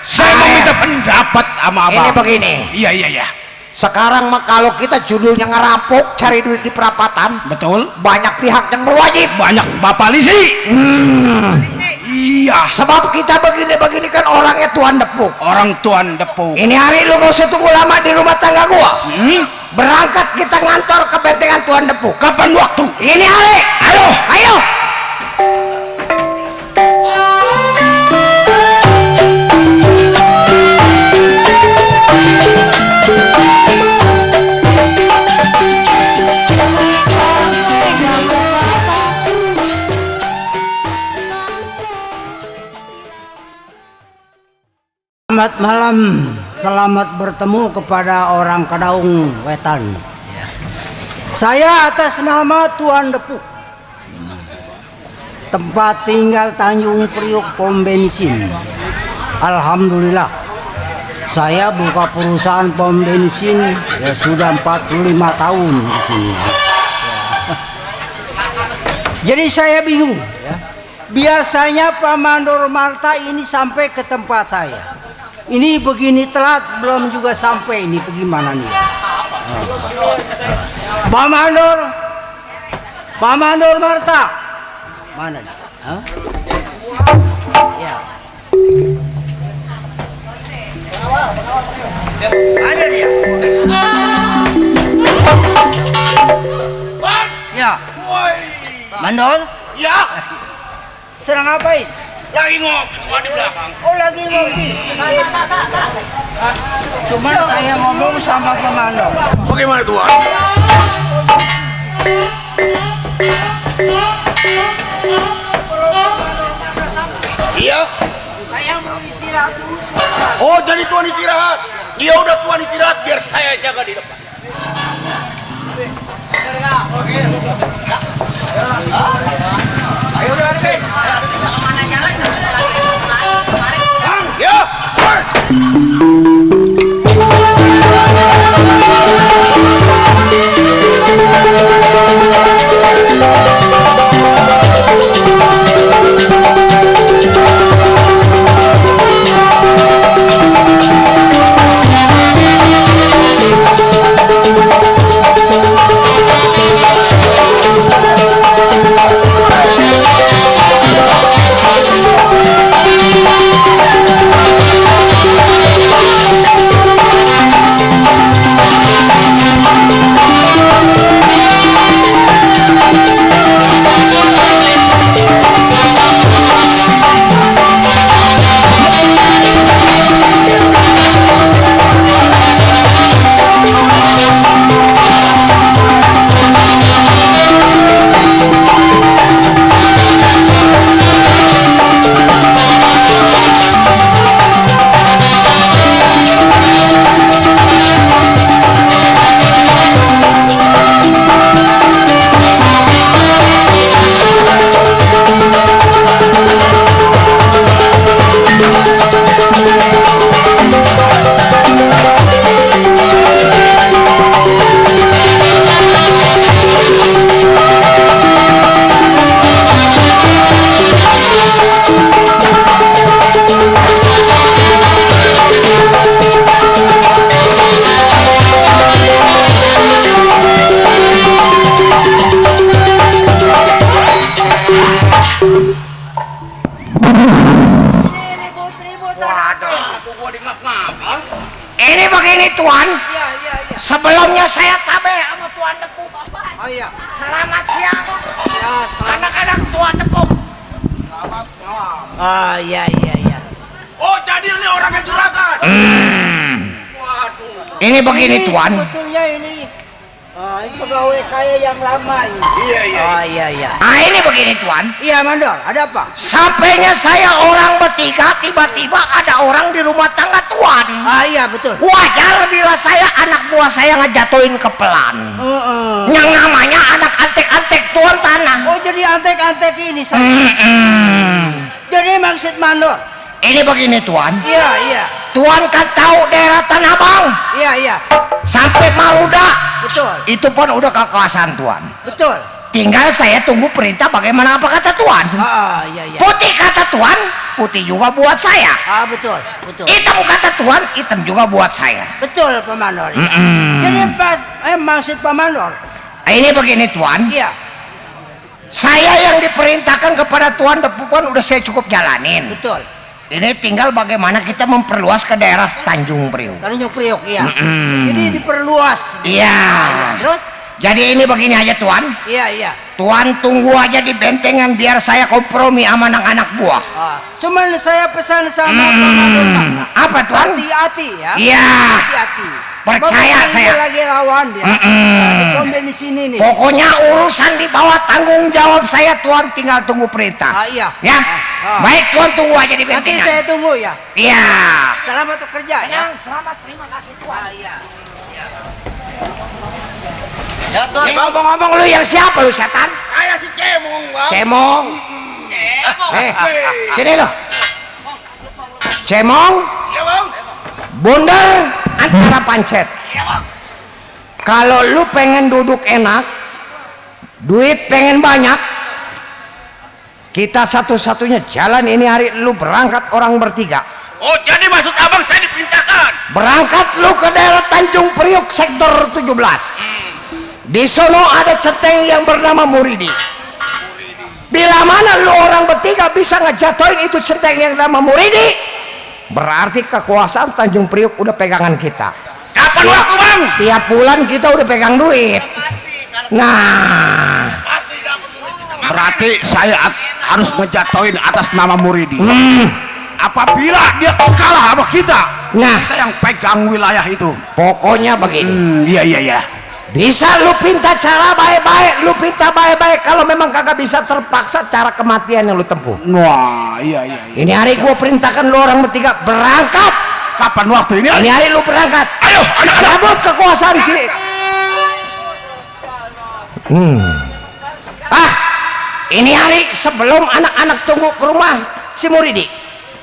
Saya mau minta pendapat sama abang. Ini begini. Iya. Sekarang mah kalau kita judulnya ngerampok, cari duit di perapatan, Betul. banyak pihak yang berwajib. Banyak bapak lisi. Iya. Sebab kita begini kan orangnya tuan depuk. Orang tuan depuk. Ini hari lu gak usah tunggu lama di rumah tangga gua. Berangkat kita ngantor ke bentengan tuan depuk. Kapan waktu? Ini hari. Ayo. Selamat malam, selamat bertemu kepada orang Kadaung Wetan. Saya atas nama Tuan Depuk, tempat tinggal Tanjung Priuk Pom Bensin. Alhamdulillah, saya buka perusahaan pom bensin ya sudah 45 tahun di sini. Jadi saya bingung. Biasanya Pak Mandor Marta ini sampai ke tempat saya. Ini begini telat belum juga sampai, ini bagaimana nih? Pak Mandor Marta, mana nih? Hah? Ya. Ada dia. Ya. Mandor? Ya. Serang ngapain? Lagi ngopi di belakang. Oh lagi ngopi. Cuman saya ngomong sama Komando. Bagaimana tuan? Iya. Saya mau istirahat dulu. Oh jadi tuan istirahat. Iya udah tuan istirahat biar saya jaga di depan. Ayo udah Arvin. Ya. Oh iya. Selamat siang. Ya, selamat. Anak-anak tua tepuk. Ah, iya. Oh, jadi ini orangnya juragan. Ini begini tuan. Sebetulnya ini pegawai saya yang lama ini. Iya. Ah ini begini tuan. Iya, Mandor. Ada apa? Sampainya saya orang bertiga, tiba-tiba ada orang di rumah tangga tuan. Ah, iya betul. Wajar bila saya anak buah saya ngejatuhin ke pelan. Yang namanya anak antek-antek tuan tanah. Oh, jadi antek-antek ini saya. Jadi maksud Mandor. Ini begini tuan. Iya. Tuan kan tahu daerah Tanah Abang Iya. sampai Maruda. Betul. Itu pun udah kekuasaan tuan. Betul. Tinggal saya tunggu perintah bagaimana apa kata tuan. Ah, iya. Putih kata tuan, putih juga buat saya. Ah, betul. Hitam kata tuan, hitam juga buat saya. Betul, Pak Mandor. Ya. Jadi pas maksud Pak Mandor. Ini begini tuan. Iya. Saya yang diperintahkan kepada tuan Depuan udah saya cukup jalanin. Betul. Ini tinggal bagaimana kita memperluas ke daerah Tanjung Priok. Tanjung Priok, iya. Jadi diperluas. Iya. Terus? Jadi ini begini aja tuan. Iya. Tuan tunggu aja di bentengan biar saya kompromi sama anak-anak buah. Ah, cuman saya pesan sama Pak Mandor. Apa tuan? Hati-hati ya. Iya. Hati-hati. Percaya Bapak saya. lagi lawan dia. Di komben di sini nih. Pokoknya urusan di bawah tanggung jawab saya tuan, tinggal tunggu perintah. Ah, iya. Ya. Baik tuan, tunggu aja di Nanti bentengan. saya tunggu ya. Iya. Selamat bekerja ya. Selamat, terima kasih tuan. Iya. Ngomong-ngomong lu yang siapa lu setan? Saya si Cemong, Bang. Cemong. Sini lo. Cemong. Iya, Bang. Bundar antara pancet. Kalau lu pengen duduk enak, duit pengen banyak, kita satu-satunya jalan ini hari lu berangkat orang bertiga. Oh, jadi maksud abang saya diperintahkan. Berangkat lu ke daerah Tanjung Priok sektor 17. Di sono ada centeng yang bernama Muridi. Bila mana lu orang bertiga bisa ngejatuhin itu centeng yang bernama Muridi, berarti kekuasaan Tanjung Priok udah pegangan kita. Kapan waktu, Bang? Tiap bulan kita udah pegang duit. Nah, Berarti saya harus ngejatoin atas nama Muridi. Apabila dia kalah sama kita, nah, kita yang pegang wilayah itu. pokoknya begini. Iya. Bisa lu pinta cara baik-baik, lu pinta baik-baik. Kalau memang kagak bisa, terpaksa cara kematian yang lu tempuh. Wah, iya. Ini hari gua perintahkan lu orang bertiga berangkat. Kapan waktu ini? Ini hari lu berangkat. Ayo, anak-anak. Cabut kekuasaan sini. Ini hari sebelum anak-anak tunggu ke rumah si Muridi.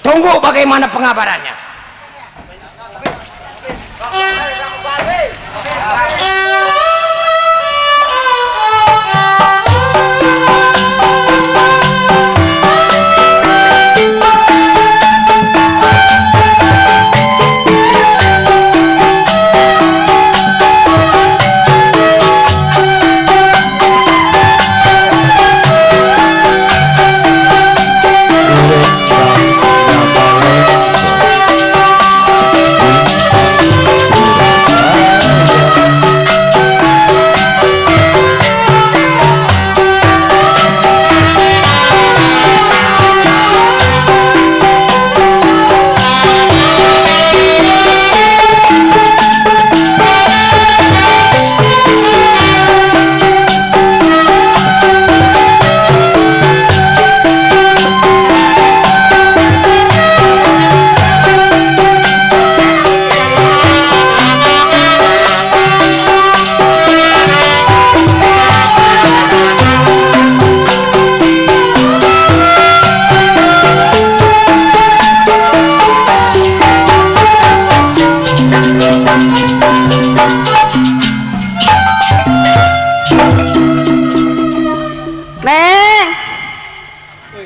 Tunggu bagaimana pengabarannya.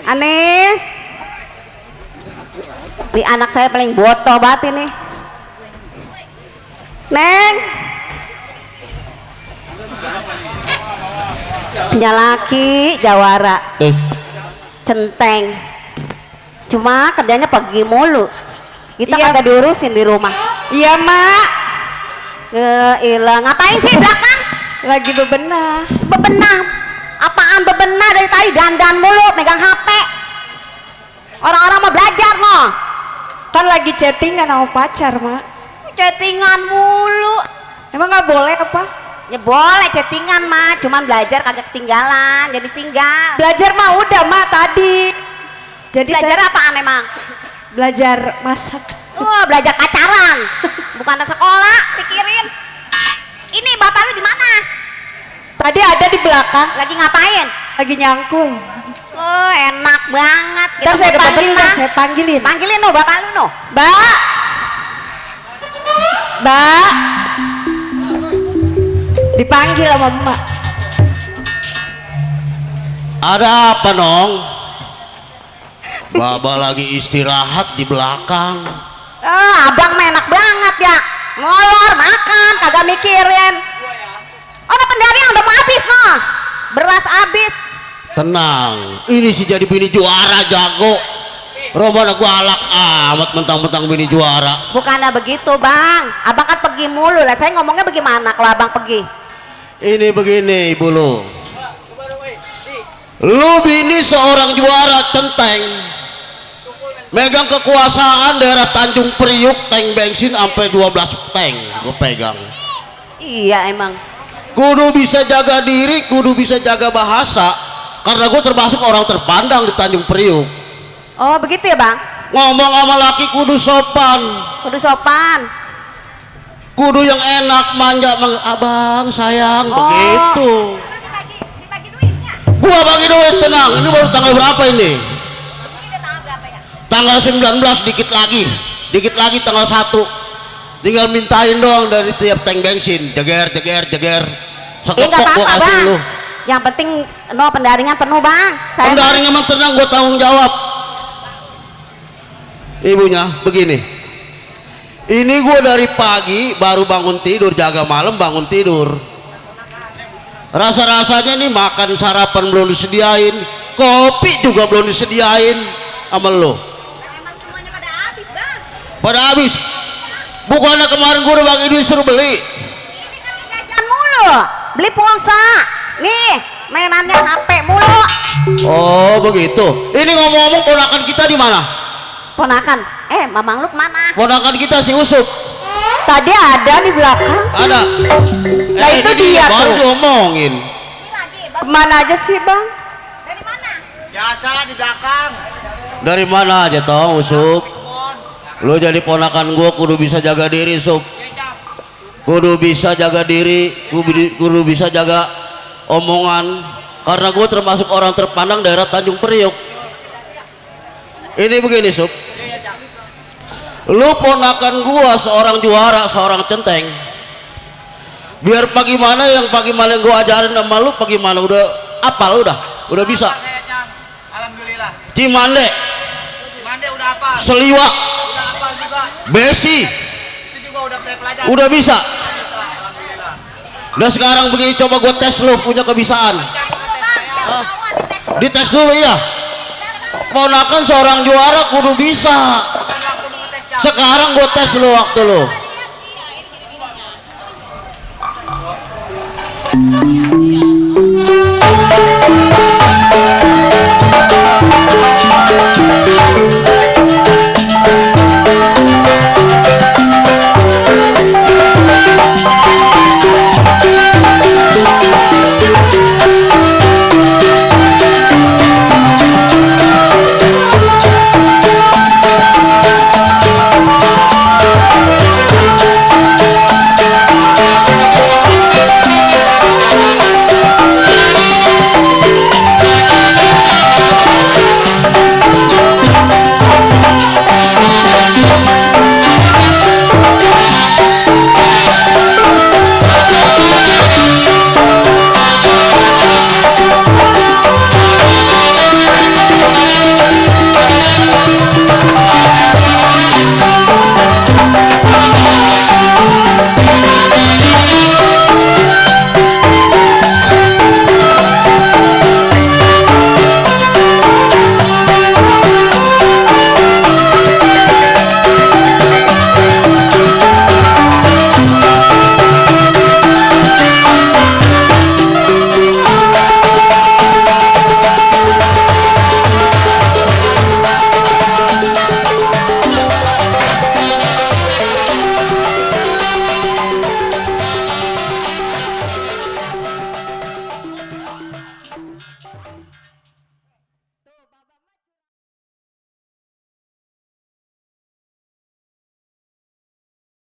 Anis, di anak saya paling botoh banget ini. Neng, punya laki jawara, centeng. Cuma kerjanya pergi mulu. Kita kagak diurusin di rumah. Iya mak. Ilah, ngapain sih belakang? Lagi bebenah. Bebenah? Apaan bebenah dari tadi dandan mulu, megang HP. Orang-orang mau belajar no. Kan lagi chattingan sama pacar, Mak. Chattingan mulu. Emang nggak boleh apa? Ya boleh chattingan mah, cuman belajar kagak ketinggalan, jadi tinggal. Belajar mah udah, Mak, tadi. Jadi Belajar saya apaan emang? belajar masak. Belajar pacaran, bukan sekolah, pikirin. Ini bapak lu di mana? Tadi ada di belakang, Lagi ngapain? lagi nyangkung. Enak banget. Ntar saya mau panggilin, bebenah. saya panggilin. Panggilin no bapak lu no. Mbak, Mbak, dipanggil sama emak. Ada apa nong? Baba lagi istirahat di belakang. Abang mah enak banget ya. Ngolor makan, kagak mikirin. Oh, pendarian udah mau habis no. Beras habis. Tenang, ini sih jadi bini juara jago. Romana gua alak amat mentang-mentang bini juara. Bukannya begitu bang. Abang kan pergi mulu lah. Saya ngomongnya bagaimana kalau abang pergi? Ini begini ibu lu bini seorang juara centeng, megang kekuasaan daerah Tanjung Priuk, tank bensin sampai 12 tank gue pegang. Iya emang. Kudu bisa jaga diri, kudu bisa jaga bahasa, karena gue termasuk orang terpandang di Tanjung Priuk. Oh begitu ya bang. Ngomong sama laki kudu sopan, Kudu sopan. kudu yang enak, manja, abang sayang, Oh. begitu. Dibagi duitnya. Gua bagi duit, tenang, ini baru tanggal berapa ini? Ini udah tanggal berapa ya? Tanggal 19, dikit lagi tanggal 1. Tinggal mintain doang dari tiap tank bensin, jeger Nggak sekepok gua apa-apa kasih bang. lu. Yang penting no pendaringan penuh bang. Saya Pendaring emang tenang, gua tanggung jawab. Ibunya begini, ini gua dari pagi baru bangun tidur, jaga malam bangun tidur. Rasa-rasanya nih makan sarapan belum disediain, kopi juga belum disediain sama lo. emang semuanya pada habis bang. Pada habis. Bukannya kemarin gua udah bagi duit suruh beli. Jajan mulu. Beli pulsa. Nih mainannya HP mulu. Oh begitu. Ini ngomong-ngomong ponakan kita di mana? Ponakan. Mamang lu kemana? Ponakan kita si Usup. Tadi ada di belakang. Ada. Lah, itu ini dia baru tuh. diomongin. Ini lagi. Kemana aja sih, Bang? Dari mana? Biasa di belakang. Dari mana aja toh Usup? Lu jadi ponakan gua kudu bisa jaga diri, Sup. Kudu bisa jaga diri, kudu bisa jaga omongan, karena gua termasuk orang terpandang daerah Tanjung Priok. Ini begini, Sup. Lu ponakan gua seorang juara, seorang centeng. Biar pagi mana yang gua ajarin sama lu, pagi mana udah apal, udah bisa. Alhamdulillah. Cimande, Mande udah apa? Seliwa, Udah apa juga? Besi, Itu juga udah saya pelajari. udah bisa. Udah sekarang begini, coba gua tes lu punya kebisaan. Dites dulu ya. Ponakan seorang juara kudu bisa. Sekarang gua tes lu waktu lu.